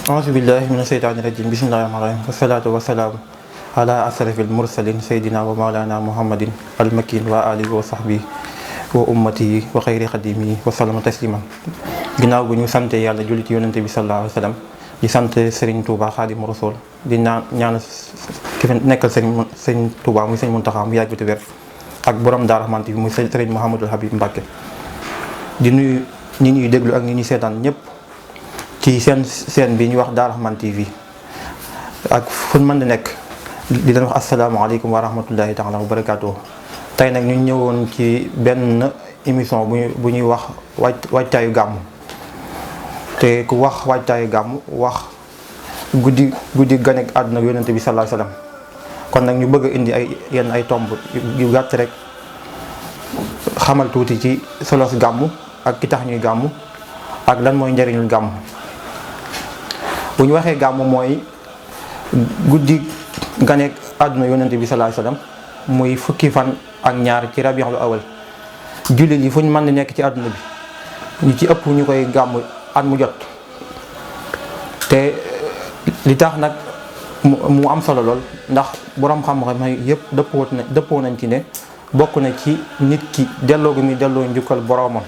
auzu billahi mina sheytaani rajim bismillahi rahmaani rahim wasalaatu wasalaam ala asrafil mursalin seydina wa maulana muhammadin almakin wa alihi wa sahbihi wa ummatihi wa xayri xadimihi wa salama tasliman. ginnaaw bu ñu sante yàlla julli ci yonente bi sallallahu alayhi wa sallam di sant Serigne Touba Xaadimu Rasuul di ñaan ki fi nekkal Serigne Touba muy Serigne Mountakha mu yàgg te wér ak borom Daaru Rahmaan bi muy Serigne Mouhamadul Habib Mbacké di nuyu ñi ñuy déglu ak ñi ñuy seetaan ñëpp ci seen bi ñu wax Daaru Rahmaan TV ak fu mën di nekk di leen wax asalaamaaleykum wa rahmatullahi taala wa barakaatuh. tey nag ñu ñëwoon ci benn émission bu ñuy wax waajtaayu gàmmu te ku wax waajtaayu gàmmu wax guddi ganek àdduna yonente bi sallallahu alayhi wasallam. kon nag ñu bëgg a indi ay tomb yu gàtt rek xamal tuuti ci solos gàmmu ak ki tax ñuy gàmmu ak lan mooy njëriñul gàmmu. bu ñu waxee gàmmu mooy guddi ganeek àdduna yonente bi sallallahu alayhi wasallam muy fukki fan ak ñaar ci rabiul awal. jullit yi fu ñu mën di nekk ci àdduna bi ñu ci ëpp ñu koy gàmmu at mu jot te li tax nag mu am solo lool ndax boroom xam-xam yëpp dëppoo nañ ci ne bokk na ci nit ki delloo gi muy delloo njukkal boroomam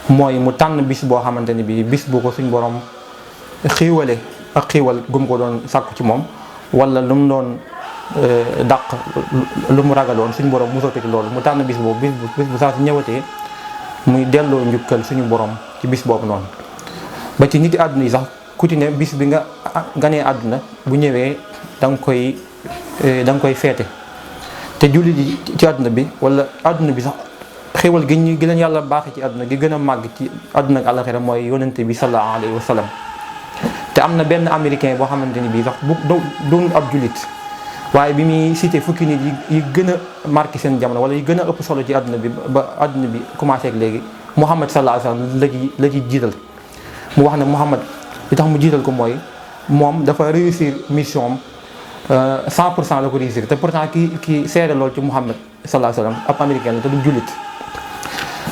mooy mu tànn bis boo xamante ni bi bis bu ko suñ boroom xiiwale ak xiiwal gum ko doon sàkku ci moom wala lu mu doon dàq lu mu ragaloon suñu borom musal ko ci loolu mu tànn bis boobu bis bu saa si ñëwatee muy delloo njukkal suñu borom ci bis boobu noonu. ba ci nit àdduna yi sax ku ci ne bis bi nga ganee àdduna bu ñëwee da nga koy feete te jullit yi ci àdduna bi wala àdduna bi sax xéwal gi ñu gën a yàlla baaxee ci àdduna gi gën a màgg ci àdduna ak àllaxira mooy yonente bi sallallahu alayhi wa sallam. te am na benn américain boo xamante ni bii sax bu doon ab jullit waaye bi muy cité fukki nit yi gën a marqué seen jamono wala yi gën a ëpp solo ci àdduna bi ba àdduna bi commencé ak léegi Muhammad sallallahu alayhi wa sallam la ci jiital. mu wax ne Muhammad li tax mu jiital ko mooy moom dafa réussir mission am 100% la ko réussir te pourtant ki seede lool ci Muhammad sallallahu alayhi wa sallam ab américain la te du jullit.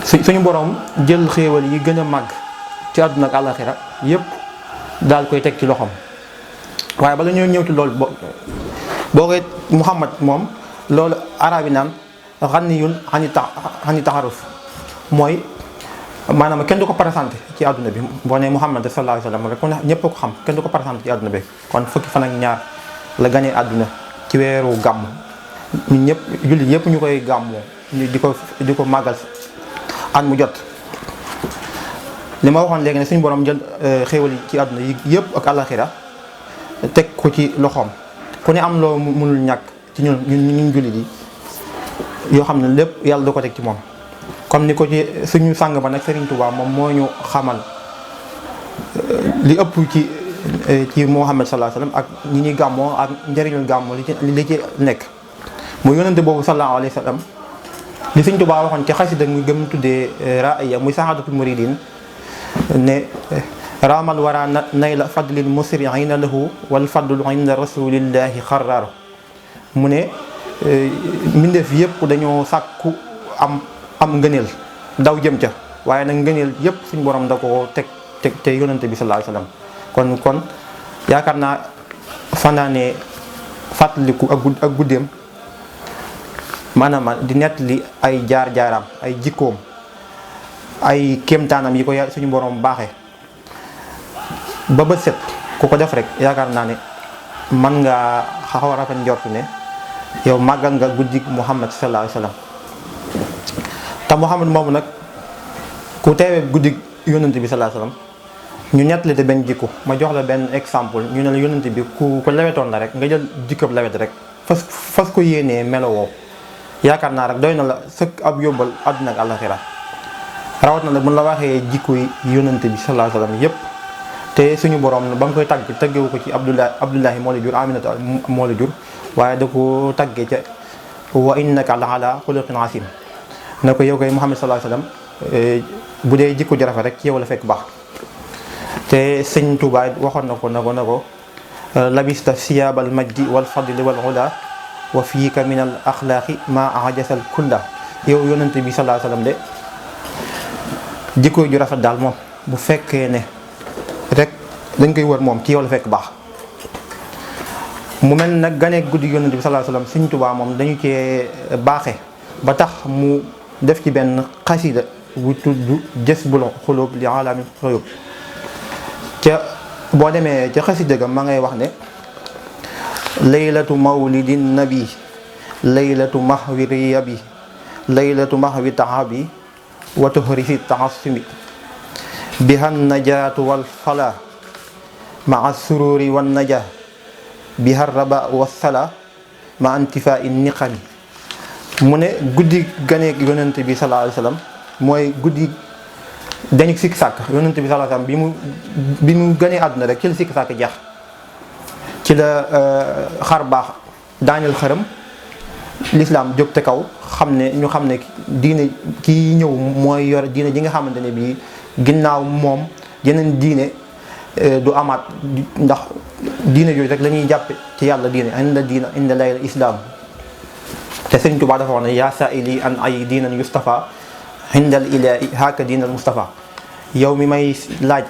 suñu borom jël xéewal yi gën a màgg ci àdduna ak àllaxira yépp daal koy teg ci loxoom waaye bala ñoo ñëw ci loolu boo koy Muhammad moom loolu arab yi naan ghaniyun ani taxaruf mooy maanaam kenn du ko présenté ci àdduna bi boo nee Muhammad sallallahu alayhi wa sallam rek kon ñëpp ko xam kenn du ko présenté ci àdduna bi kon fukki fan ak ñaar la ganee àdduna ci weeru gàmm ñun ñëpp jullit yëpp ñu koy gàmmoo ñu di ko màggal at mu jot. li ma waxoon léegi ne suñu borom jël xéewal yi ci àdduna yi yëpp ak àllaxira teg ko ci loxoom ku ne am loo mënul ñàkk ci ñun jullit yi yoo xam ne lépp yàlla da ko teg ci moom. comme ni ko ci suñu sàng ba nag Serigne Touba moom moo ñu xamal li ëpp ci Muhammad sallallahu alayhi wasallam ak ñi ñuy gàmmoo ak njëriñul gàmmoo li ci nekk. mu yonente boobu sallallahu alayhi wasallam li Serigne Touba waxoon ci xasida muy gëm tuddee raaya muy saxaadatul muridin ne raamal wara nayla fadlil musri'ina lahu wal fadlu inda rasulillahi xarraaro mu ne mbindeef yëpp dañoo sàkku am ngëneel daw jëm ca waaye nag ngëneel yëpp suñ borom da ko teg te yonante bi sallallahu alayhi wasallam kon yaakaar naa fanaane fàttaliku ak guddeem maanaam di nettali ay jaar-jaaram ay jikkoom ay kéemtaanam yi ko suñu borom baaxee ba bët set ku ko def rek yaakaar naa ne man nga xaw a rafet njortu ne yow màggal nga guddi Muhammad sallallahu alayhi wasallam. te Muhammad moomu nag ku teewee guddi yonante bi sallallahu alayhi wasallam ñu nettali te benn jikko ma jox la benn exemple ñu ne la yonante bi ku lewetoon la rek nga jël jikkob lewet rek fas ko yéenee melowoo yaakaar naa rek doy na la sëkk ab yóbbal àdduna ak àllaxira rawat na nag bu la waxee jikko yi yonante bi sallallahu alayhi wasallam yépp te suñu borom ba nga koy taggewu ko ci Abdullahi moo la jur Aminata moo la jur waaye da ko taggee ca wa innaka la ala xuluqin asim na ko yow koy Muhammad sallallahu alayhi wasallam bu dee jikko ju rafet rek ci yow la fekk baax te sëñ Tuubaa waxoon na ko labista siyaabal majdi wal fadli wal ula wa fiika min al axlaaqi ma ajasal kulla. yow yonent bi sallallahu alayhi wasallam de jikko ju rafet daal moom bu fekkee ne rek dañ koy wër moom ci yow la fekk baax. mu mel nag ganee guddi yonent bi sallallahu alayhi wasallam sëñ Tuubaa moom dañu cee baaxe ba tax mu def ci benn xasida bu tudd Jazbul Xuluub li Aalami Xuyuub. ca boo demee ca xasida ga ma ngay wax ne laylatu mawlidin nabi laylatu mahwi riyabi laylatu mahwi tahabi wa tuhrisi tahassumi biha najaatu wal falaa maa sururi wan najaa biha raba wassala ma antifaa in niqami. mu ne guddi ganeeg yonent bi sallallahu alayhi wasallam mooy guddi dañu sikk sàkk yonent bi sallallahu alayhi wasallam bi mu ganee àdduna rek ci la sikk sàkk jeex ci la xar baax daaneel xërëm lislaam jóg te kaw ñu xam ne diine kii ñëw mooy yor diine ji nga xamante ne bii ginnaaw moom yeneen diine du amaat ndax diine yooyu rek la ñuy jàppe ci yàlla diine inda layl islam. te Sëriñ Tuubaa dafa wax ne yaa saa'ili an ay diinan yustafa indal ilaahi haaka diinal Mustafa. yow mi may laaj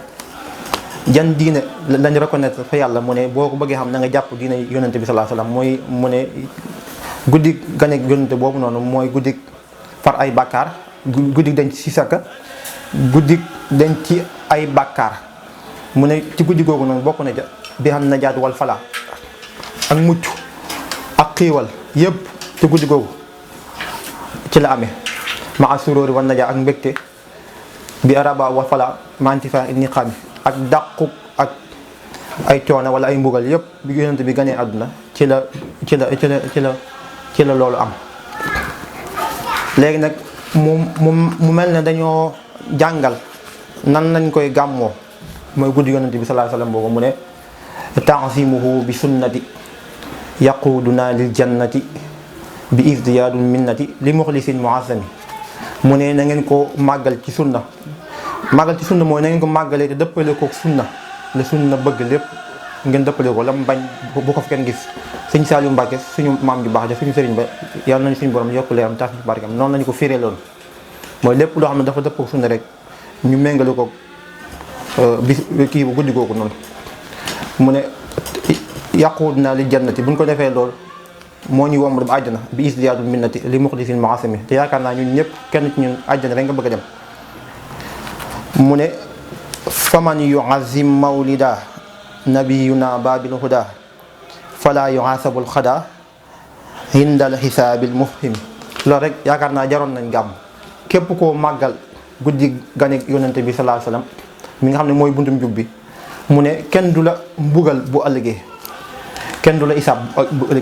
jan diine lañ reconnaître fa yàlla mu ne boo ko bëggee xam na nga jàpp diine yonente bi sallallahu alayhi wasallam mooy mu ne guddi ganeeg yonente boobu noonu mooy guddi far ay bàkkaar guddi dañ ci sakka guddi dañ ci ay bàkkaar. mu ne ci guddi googu noonu bokk na ja bi xam najaat wal falaa ak mucc ak xiiwal yëpp ci guddi googu ci la amee ma suróori wan najaa ak mbégte bi araba wal falaa ma antifa niqaami ak dàqu ak ay coono wala ay mbugal yëpp bi yonent bi ganee àdduna ci la loolu am. léegi nag mu mel ne dañoo jàngal nan lañ koy gàmmoo mooy guddi yonent bi sallallahu alayhi wasallam boobu mu ne ta'zimuhu bi sunnati yaquduna lil jannati bi izdiyaadul minnati li muxlisin mu'azzami. mu ne na ngeen ko màggal ci sunna mooy na ngeen ko màggalee te dëppale ko sunna la sunna bëgg lépp ngeen dëppale ko la mu bañ bu ko fi kenn gis. sëñ Saliou Mbacke suñu maam ju baax ja suñu sëriñ ba yàlla nañu suñu borom yokk leeram tax ci barkam noonu lañu ko firee loon mooy lépp loo xam ne dafa dëppoo sunna rek ñu méngale ko bis kii bu guddi googu noonu. mu ne yaquduna li jannati buñ ko defee lool moo ñuy womb dem àjjana bi isdiyaadul minnati li muxlisin mu'azzami. te yaakaar naa ñun ñëpp kenn ci ñun àjjana rek nga bëgg a dem. mu ne faman yu'azzim mawlida nabiyuna babil huda fala yuhasabul xada indal xisaabil mufhim. loolu rek yaakaar naa jaroon nañ gàmm képp koo màggal guddi gane yonente bi sallallahu alayhi wasallam mi nga xam ne mooy buntum jub bi. mu ne kenn du la mbugal bu ëllëgee kenn du la isaab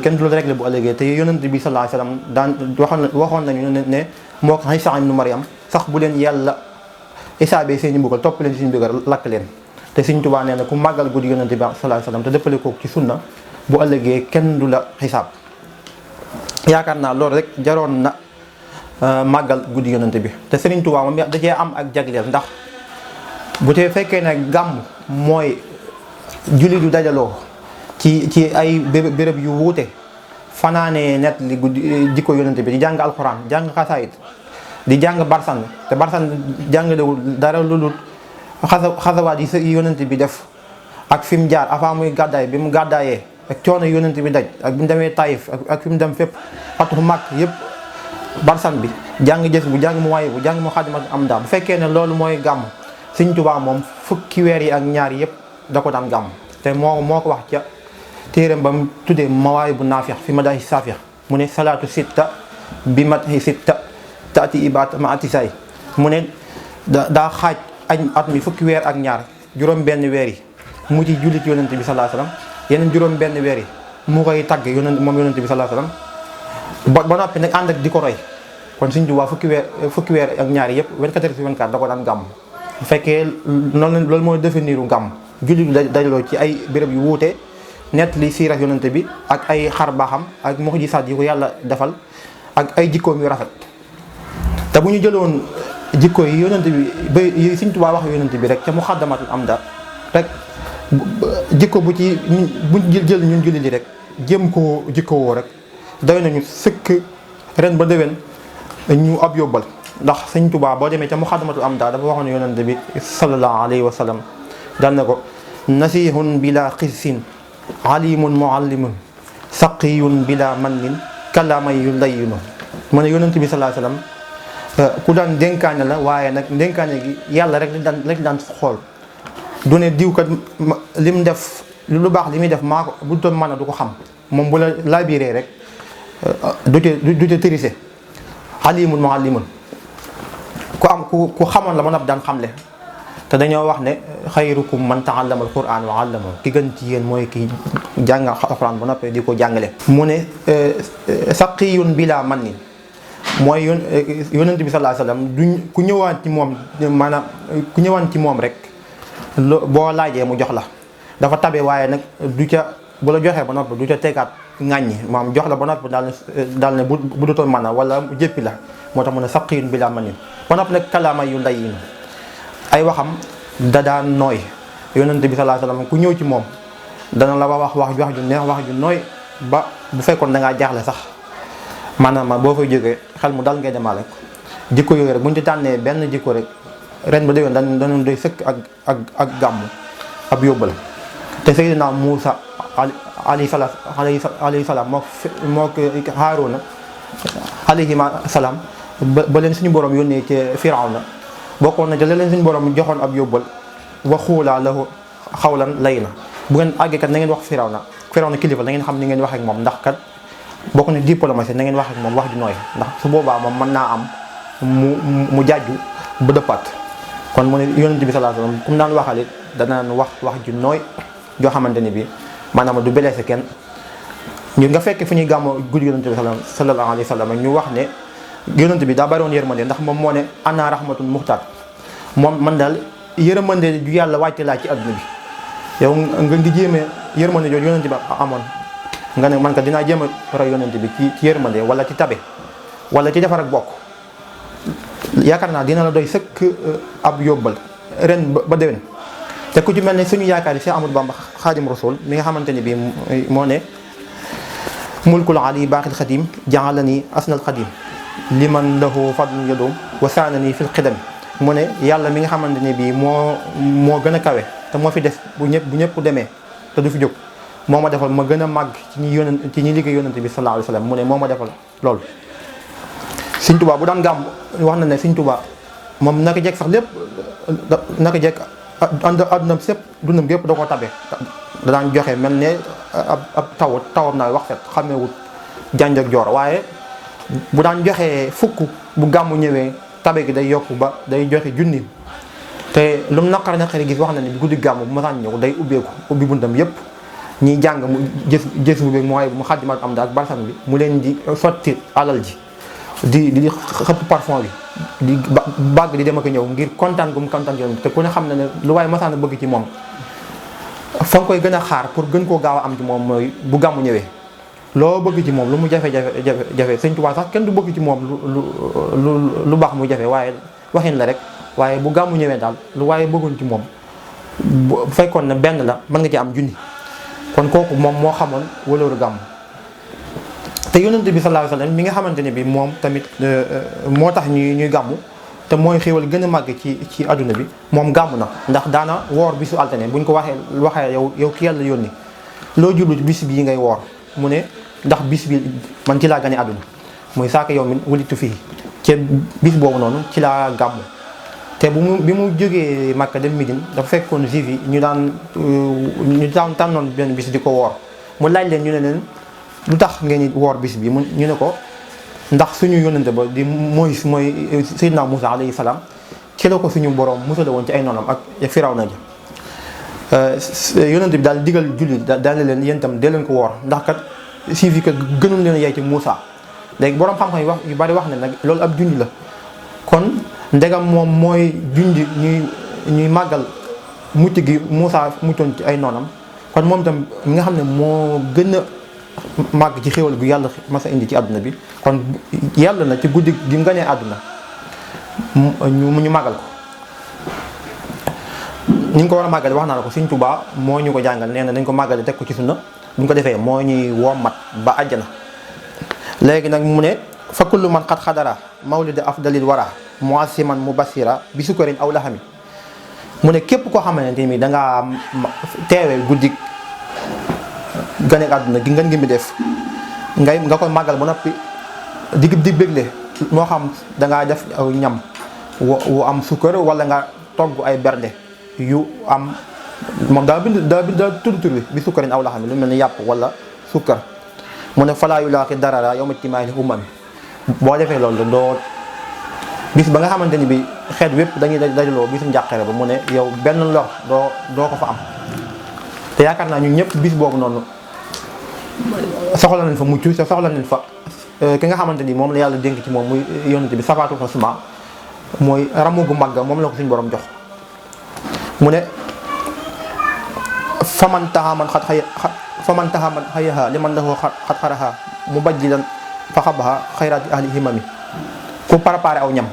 kenn du la réglé bu ëllëgee te yonent bi sallallahu alayhi wasallam daan waxoon nañu ne moo ko Iisaa ibnu Maryam sax bu leen yàlla isaabee seeni mbugal topp leen suñu mbugal lakk leen. te Sëriñ Tuubaa nee na ku màggal guddi yonent bi sallallahu alayhi wasallam te dëppale ko ci sunna bu ëllëgee kenn du la xisaab. yaakaar naa loolu rek jaroon na màggal guddi yonent bi. te Sëriñ Tuubaa moom da cee am ak jagleel ndax bu te fekkee ne gàmm mooy julli du dajaloo ci ay béréb yu wuute fanaanee net li guddi jikko yonent bi di jàng alxuraan jàng xasaayit di jàng barsan te barsan jàngalewul dara lu dul xasawaat yi yonent bi def ak fi mu jaar avant muy gàddaay bi mu gàddaayee ak coono yonent bi daj ak bi mu demee Taïf ak fi mu dem fépp fatu Makk yëpp barsan bi jàng jës bu jàng mu waaye bu jàng mu xadimat am daa bu fekkee ne loolu mooy gàmm. Sëriñ Tuubaa moom fukki weer yi ak ñaar yëpp da ko daan gàmm te moo ko wax ca téeram ba mu tuddee Mawaahibu Naafi' fi Madaahi Saafi' mu ne salaatu sitta bi madhi sitta taati ibaat ma atisaay. mu ne daa xaaj at mi fukki weer ak ñaar juróom benn weer yi mu ci jullit yonent bi sallallahu alayhi wasallam yeneen juróom benn weer yi mu koy tagg moom yonent bi sallallahu alayhi wasallam ba noppi nag ànd ak di ko roy. kon Sëriñ Tuubaa fukki weer ak ñaar yëpp 24 heures sur 24 da ko daan gàmm. bu fekkee loolu mooy définiru gàmm jullit dajaloo ci ay béréb yu wuute nett li siira yonante bi ak ay xar baaxam ak mu'jisaat yi ko yàlla defal ak ay jikkoom yu rafet. te bu ñu jëloon jikko yi yonante bi ba Sëriñ Tuubaa wax yonante bi rek ca Muxaddamatul Amda rek jikko bu ci buñ jël ñun julli li rek jéem koo jikko woo rek doy nañu sëkk ren ba déwén ñu ab yóbbal. ndax Sëñ Tuubaa boo demee ca Muxaddamatul Amdaa dafa waxoon yonent bi sallallahu alayhi wa sallam dal na ko nasihun bila xissin alimun muallimun saqiyun bila mannin kalamay yu layyinu mu ne yonent bi sallallahu alayhi wa sallam ku daan dénkaane la waaye nag dénkaane gi yàlla rek lañ daan xool du ne diw kat lim def lu baax li muy def maa ko bu doon mën a du ko xam moom bu la laabiree rek du te tërise alimun muallimun ku xamoon la ba noppi daan xamle te dañoo wax ne xayrukum man ta'allama al-Qur'an wa 'allamahu ki gën ci yéen mooy ki jàng alxuraan ba noppi di ko jàngale. mu ne saqiyun bila mannin mooy yonent bi sallallahu alayhi wasallam duñ ku ñëwaat ci moom maanaam ku ñëwaat ci moom rek boo laajee mu jox la dafa tabe waaye nag du ca bu la joxee ba noppi du ca tegaat ŋàññi maanaam jox la ba noppi daal ne bu dutoon mën a wala jéppi la moo tax mu ne saqiyun bila mannin ba noppi nag kalaama yu layyinu ay waxam da daan nooy yonent bi sallallahu alayhi wasallam ku ñëw ci moom dana la wax ju neex wax ju nooy ba bu fekkoon da ngaa jaaxle sax maanaam boo fay jógee xel mu dal ngay demaale ko jikko yooyu rek bu ñu ci tànnee benn jikko rek ren ba déwén dañu doy sëkk ak gàmmu ab yóbbal. te Seydina Muusa alayhi salaam moo Haaruna alayhi salaam ba leen suñu borom yónnee ci Firawna bokkoon na jëlee leen suñu borom joxoon ab yóbbal wa xuulaa lahu xawlan layyinan bu ngeen àggee kat na ngeen wax Firawna kilifa na ngeen xam ni ngeen wax ak moom ndax kat bokk na diplomatie na ngeen wax ak moom wax ju nooy ndax su boobaa moom mën naa am mu jaaju ba dëppaat. kon mu ne yonent bi sallallahu alayhi wasallam comme daan waxalit danaan wax ju nooy joo xamante ni bi maanaam du blessé kenn. ñu nga fekk fu ñuy gàmmoo guddi yonent bi sallallahu alayhi wasallam ñu wax ne yonent bi daa bari woon yërmande ndax moom moo ne ana rahmatun muxtaat moom man daal yërmande ju yàlla wàcce laa ci adduna bi yow nga di jéemee yërmande jooju yonent bi amoon nga ne man ka dinaa jéem a roy yonent bi ci yërmande wala ci tabe wala ci defar ak bokk yaakaar naa dina la doy sëkk ab yóbbal ren ba déwén. te ku ci mel ne suñu yaakaar yi Cheikh Ahmadou Bamba Xaadim Rasul mi nga xamante ne bii moo ne mulkul ali baaxil xadim ja'alani asnal xadim liman lahu fadlun yadum wa saanani fil xidam mu ne yàlla mi nga xamante ne bii moo gën a kawe te moo fi des bu ñëpp demee te du fi jóg moo ma defal ma gën a màgg ci ñi liggéey yonent bi sallallahu alayhi wa sallam mu ne moo ma defal loolu. Sëñ Tuubaa bu daan gàmm wax na ne Sëñ Tuubaa moom naka jekk sax lépp naka jekk àddunam sépp dundam gépp da koo tabe da daan joxe mel ne ab tawam naa wax set xamewut janj ak joor waaye bu daan joxee fukk bu gàmmu ñëwee tabe gi day yokk ba day joxe junni te lu mu naqari gis wax na ne bi guddi gàmmu bu ma saan ñëw day ubbi buntam yépp ñiy jàng mu jës bu beeg mooy mu xaddimat am da ak barsan bi mu leen di sotti alal ji di xëpp parfum bi di bàgg di dem ak ñëw ngir kontaan gu mu kontaan yoon te ku ne xam na ne lu waaye masaan a bëgg ci moom fa nga koy gën a xaar pour gën koo gaaw a am ci moom mooy bu gàmmu ñëwee loo bëgg ci moom lu mu jafe Sëñ Tuubaa sax kenn du bëgg ci moom lu baax mu jafe waaye waxin la rek waaye bu gàmmu ñëwee daal lu waaye bëggoon ci moom bu fekkoon ne benn la mën nga ci am junni kon kooku moom moo xamoon wëlooru gàmmu te yonent bi sallallahu alayhi wasallam mi nga xamante ne bi moom tamit moo tax ñuy gàmmu te mooy xéewal gën a màgg ci adduna bi moom gàmmu na ndax daana woor bisu altine buñ ko waxee yow ki yàlla yónni loo jublu bis bii ngay woor mu ne ndax bis bi man ci laa gane àdduna muy saaka yow min wulitu fii ci bis boobu noonu ci laa gàmmu te bi mu jógee Makka dem Médine dafa fekkoon juif yi ñu daan tànnoon benn bis di ko woor mu laaj leen ñu ne leen lu tax ngeen di woor bis bi ñu ne ko ndax suñu yónnante ba di mooy Seydina Muusa alayhi salaam ci la ko suñu borom musale woon ci ay noonam ak Firawna ja yónnante bi daal digal julli daal leen yéen itam dee leen ko woor ndax kat juif yi kat gënul leen yey ci Muusa léegi borom xam-xam yi yu bari wax ne nag loolu ab junj la kon ndegam moom mooy junj ñuy màggal mucc gi Muusa muccoon ci ay noonam kon moom itam mi nga xam ne moo gën a màgg ci xéwal gu yàlla mas a indi ci àdduna bi kon yàlla na ci guddi gi mu ganee àdduna ñu màggal ko ni ñu ko war a màggale wax naa la ko Sëñ Tuubaa moo ñu ko jàngal nee na dañ ko màggale teg ko ci sunna bu ñu ko defee moo ñuy wommat ba àjjana. léegi nag mu ne fa kullu man xat xadara mawlida afdalil wara muasiman mubassira bi sukkarin aw laxami mu ne képp koo xamante ni dangaa teewee guddi gane àdduna gi ngeen ngi mi def nga koy màggal ba noppi di bégle moo xam dangaa def aw ñam wu am sukkar wala nga togg ay bernde yu am moom daa tudd tur bi sukkarin aw laxami lu mel ni yàpp wala sukkar mu ne falaa yulaaqi darara yawma ijtimaa'i umami boo defee loolu doo bis ba nga xamante ni bi xeet wépp dañuy dajaloo bisu njàqare ba mu ne yow benn lor doo ko fa am. te yaakaar naa ñun ñëpp bis boobu noonu soxla nañ fa mucc te soxla nañ fa ki nga xamante ni moom la yàlla dénk ci moom muy yonent bi safaatu fa suma mooy ramu gu màgg moom la ko suñu borom jox. mu ne faman taxaman xayaha liman lahu xat xaraha mu bajjilan fa xabaha xayraati ahli himami ku préparé aw ñam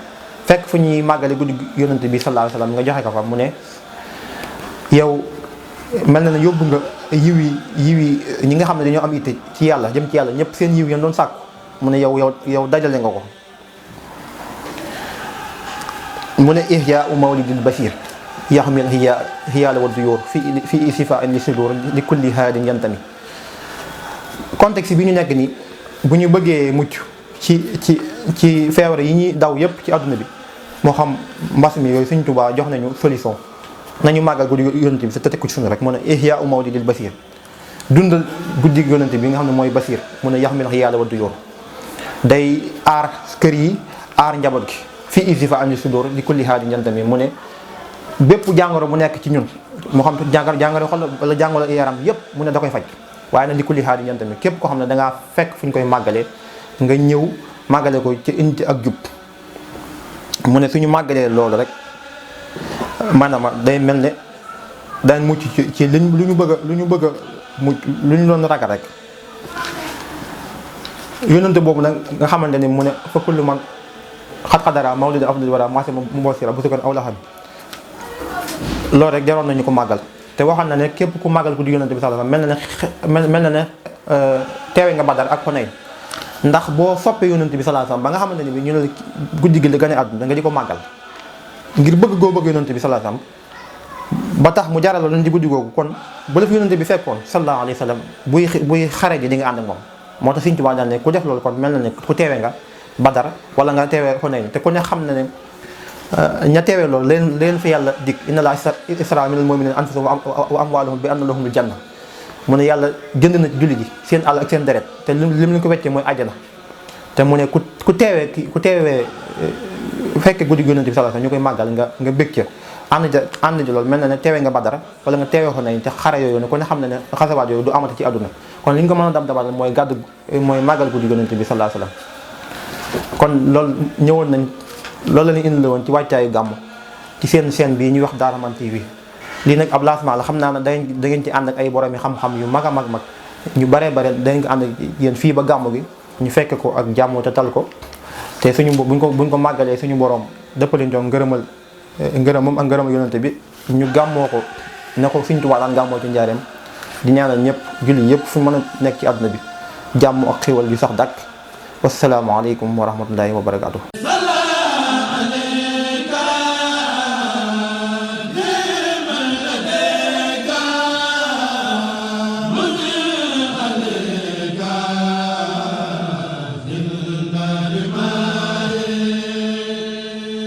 fekk fu ñuy màggale guddi yonent bi sallallahu alayhi wasallam nga joxe ko fa mu ne yow mel na ne yóbbu nga yiwi ñi nga xam ne dañoo am itte ci yàlla jëm ci yàlla ñëpp seen yiw yéen doon sàkku mu ne yow dajale nga ko. mu ne ihya u mawlidil basir yaxmil hiyaala wa duyóor fi sifa li sudur li kulli haadin yantami. contexte bi ñu nekk nii bu ñu bëggee mucc ci feebar yi ñuy daw yépp ci adduna bi moo xam mbas mi yooyu Sëñ Tuubaa jox nañu solution nañu màggal guddi yonent bi te teg ko ci sunu rek mu ne ihya u mawlidil basir dundal guddi yonent bi nga xam ne mooy basir mu ne yaxmil hiyaala wa duyóor day aar kër yi aar njaboot gi fii isifa am sudur li kulli haadin yantami mu ne bépp jàngoro bu nekk ci ñun moo xam jàngoro xol wala jàngoro yaram yépp mu ne da koy faj waaye nag li kulli haadin yantami képp koo xam ne dangaa fekk fu ñu koy màggalee nga ñëw màggale ko ci indi ak jub mu ne suñu màggalee loolu rek maanaam day mel ne daan mucc ci lu ñu bëgg a mucc lu ñu doon ragal rek. yónnante boobu nag nga xamante ni mu ne fa kullu man xat xadara mawlida afdal wara maase mubasira bu sukkan aw laxam loolu rek jaroon nañu ko màggal te waxoon na ne képp ku màggal ku di yónnante bi sallallahu alayhi wasallam mel na ne teewe nga Badar ak Xunayn ndax boo soppee yónnante bi sallallahu alayhi wasallam ba nga xamante ni bi ñu ne guddi gi la gane àdduna nga di ko màggal ngir bëgg goo bëgg yónnante bi sallallahu alayhi wasallam ba tax mu jaral la ci guddi googu kon bu la fi yónnante bi fekkoon sallallahu alayhi wasallam buy xare ji di nga ànd ak moom moo tax Sëñ Tuubaa daal ne ku def loolu kon mel na ne ku teewee nga Badar wala nga teewee Xunayn te ku ne xam na ne ña teewee loolu leen fi yàlla dig inna laa ishtara minal mu'minina anfusahum wa amwaalahum bi anna lahumul janna mu ne yàlla jënd na ci julli ji seen àll ak seen deret te lim ko weccee mooy àjjana te mu ne ku teewee fekkee guddi Yonent bi sallallahu alayhi wasallam ñu koy màggal nga bég ca ànd ji loolu mel na ne teewee nga Badar wala nga teewee Xunayn te xare yooyu ne ku ne xam ne ne xasawaat yooyu du amati ci àdduna kon li ñu ko mën a dabal mooy màggal guddi Yonent bi sallallahu alayhi wasallam kon loolu ñëwoon nañ loolu la ñu indi la woon ci wàccaayu gàmmu ci seen chaîne bii ñuy wax Daara Man TV lii nag ab lancement la xam naa ne da ngeen ci ànd ak ay borom yi xam-xam yu mag a mag ñu bare dangeen ko ànd ak yéen fii ba gàmmu gi ñu fekk ko ak jàmm te tal ko te buñ ko màggalee suñu borom dëppale ñoo ngërëmam ak ngërëmal yonante bi ñu gàmmoo ko ne ko Sëñ Tuubaa daan gàmmoo ci njaareem di ñaanal ñëpp julli yëpp fu mën a nekk ci àdduna bi jàmm ak xéwal yu sax dàkk wassalaamu aleykum wa rahmatullahi wa barakaatu.